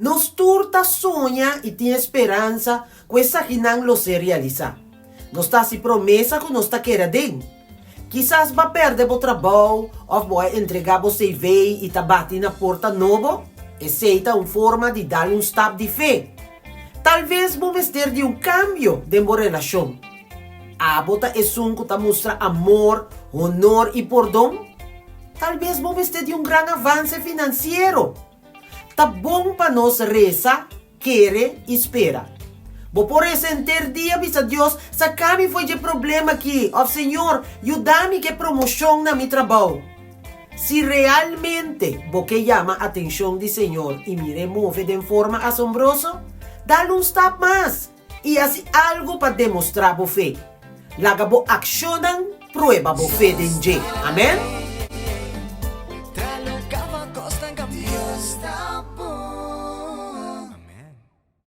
Nos tur ta soña i tin e speransa ku esakinan lo ser realisá. Nos ta hasi promesa ku nos ta kere aden. Kisas bo a pèrdè bo trabou òf bo a entregá bo CV i ta bati na porta nobo. Esei ta un forma di dal un stap di fe. Talves bo mester di un kambio den bo relashon. Abo ta esun ku ta mustra amor, honor i pordon? Talbes bo mester di un gran avanse finansiero. Ta bon pa nos resa, kere i spera. Bo por resa henter dia bisa Dios, Saka mi fo'i dje problema aki òf Señor, yuda mi ku e promoshon na mi trabou. Si realmente bo ke yama atenshon di Señor i mir'é move den forma asombroso, dal un stap mas i hasi algu pa demostrá bo fe. Laga bo akshonnan prueba bo fe den dje. Amèn.